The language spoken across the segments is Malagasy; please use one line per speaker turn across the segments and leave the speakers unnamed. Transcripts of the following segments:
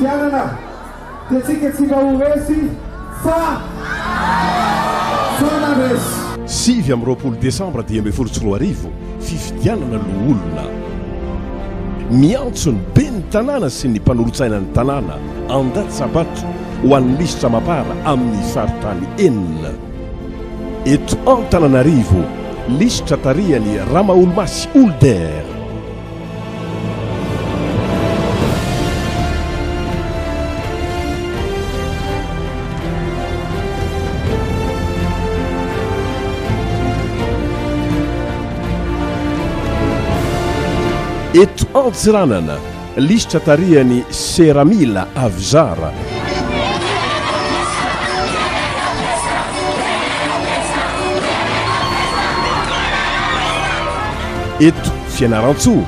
fifidianana dia tsika tsy mba ho resy fa fa mandresy.
29 desambra 2015, fifidianana loholona. Miantso ny ben'ny tanàna sy ny mpanolotsainan'ny tanàna andatsabato ho an'ny lisitra Mapar amin'ny faritany enina. Eto Antananarivo, lisitra tarihan'i Ramaholomasy Holder. Eto Antsiranana, lisitra tarihan'i Seramila Avizara. Eto Fianarantsoa,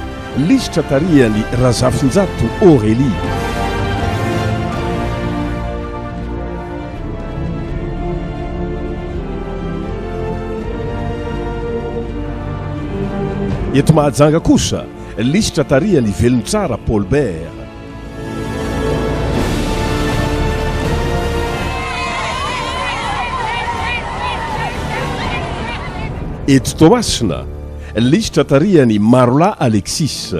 lisitra tarihan'i Razafinjato Aurélie. Eto Mahajanga kosa, lisitra tarihan'i Velontsara Paul Bert. Eto Toamasina, lisitra tarihan'i Marolahy Alexis.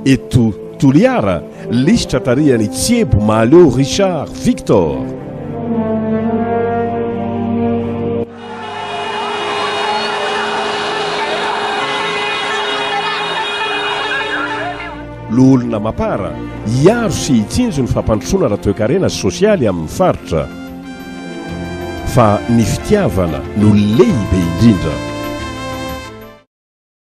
Eto Toliara, lisitra tarihan'i Tsiebo Mahaleo Richard Victor. Loholona Mapar, hiaro sy hitsinjo ny fampandrosoana ara-toekarena sy sosialy amin'ny faritra. Fa ny fitiavana no lehibe indrindra.